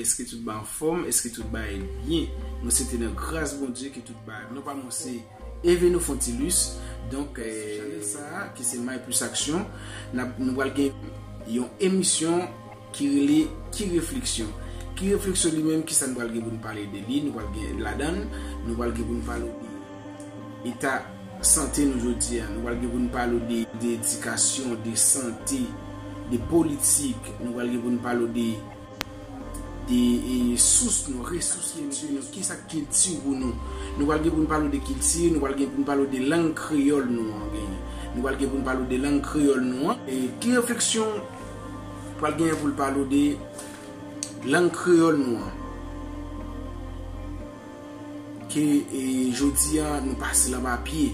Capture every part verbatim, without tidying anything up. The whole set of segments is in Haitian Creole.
Èske tout bagay anfòm? Èske tout bagay byen? Nou swete nan gras Bondye ke tout bagay. Non pa mwen se Eveno Fontilus. Donk, eh, chanèl sa a, ki se May Plus Action, n ap, nou pral gen yon emisyon ki rele Ki Refleksyon. Ki Refleksyon li menm, ki sa nou pral gen pou nou pale de li? Nou pral gen ladan l, nou pral gen pou nou pale de eta sante nou jodi a. Nou pral gen pou nou pale de, de edikasyon, de sante, de politik. Nou pral gen pou nou pale de, de, e, sous nou, resous kilti nou, kisa k kilti pou nou. Nou pral gen pou nou pale de kilti, nou pral gen pou nou pale de lang kreyòl nou an, genyen. Nou pral gen pou nou pale de lang kreyòl nou an. E ki refleksyon pral genyen pou l pale de lang kreyòl nou an? Ke, e, jodi a, nou pase l anba pye.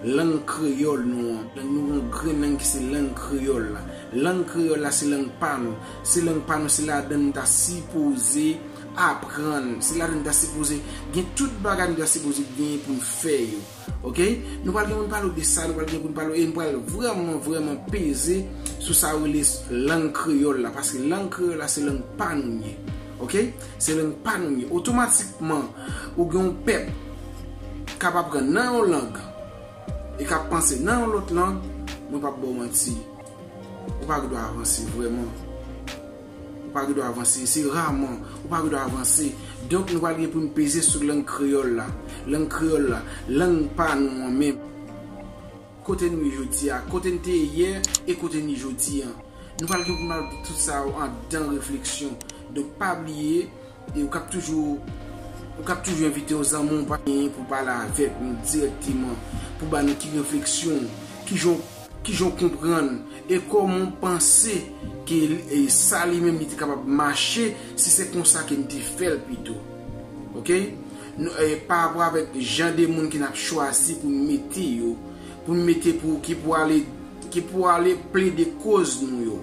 Lang kreyòl nou an. Lang nou, yon grenn lang ki se lang kreyòl la. Lang kreyòl la se lang pa nou. Se lang pa nou, se ladan n ta sipoze aprann. Se ladan n ta sipoze gen tout bagay nou ta sipoze gen pou n fè yo. Oke? Nou pral gen pou n pale de sa, nou pral gen pou n pale, e nou pral vrèman, vrèman peze sou sa yo rele lang kreyòl la. Paske lang kreyòl la se lang pa nou ye. Oke? Se lang pa nou ye. Otomatikman, ou gen yon pèp k ap aprann nan yon lang e k ap panse nan yon lòt lang, mwen p ap ba w manti. Ou pa gen dwa avanse vrèman. Ou pa gen dwa avanse. Se raman. Ou pa gen dwa avanse. Donk, nou pral gen pou n peze sou lang kreyòl la. Lang kreyòl la. Lang pa nou an menm. Kote nou ye jodi a, kote n te ye yè e kote n ye jodi a. Nou pral gen pou n pale de tout sa yo anndan refleksyon. Donk, pa bliye, e ou k ap toujou, ou k ap toujou envite yon zanmi w pa genyen pou pale avèk nou dirèkteman, pou ba nou ki refleksyon, ki jan, ki jan w konprann, e kòman w panse ke, e, sa li menm li te kapab mache si se konsa ke n te fè l pito. Oke? Nou, e, pa rapò avèk jan de moun ke n ap chwazi pou n mete yo, pou n mete pou, ki pou ale, ki pou ale plede koz nou yo.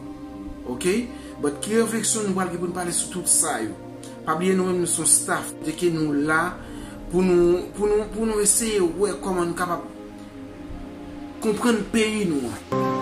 Oke? But ki refleksyon nou pral gen pou n pale sou tout sa yo? Pa bliye nou menm nou se yon staff, kote ke nou la pou nou, pou nou, pou nou eseye wè kòman nou kapab konprann peyi nou an.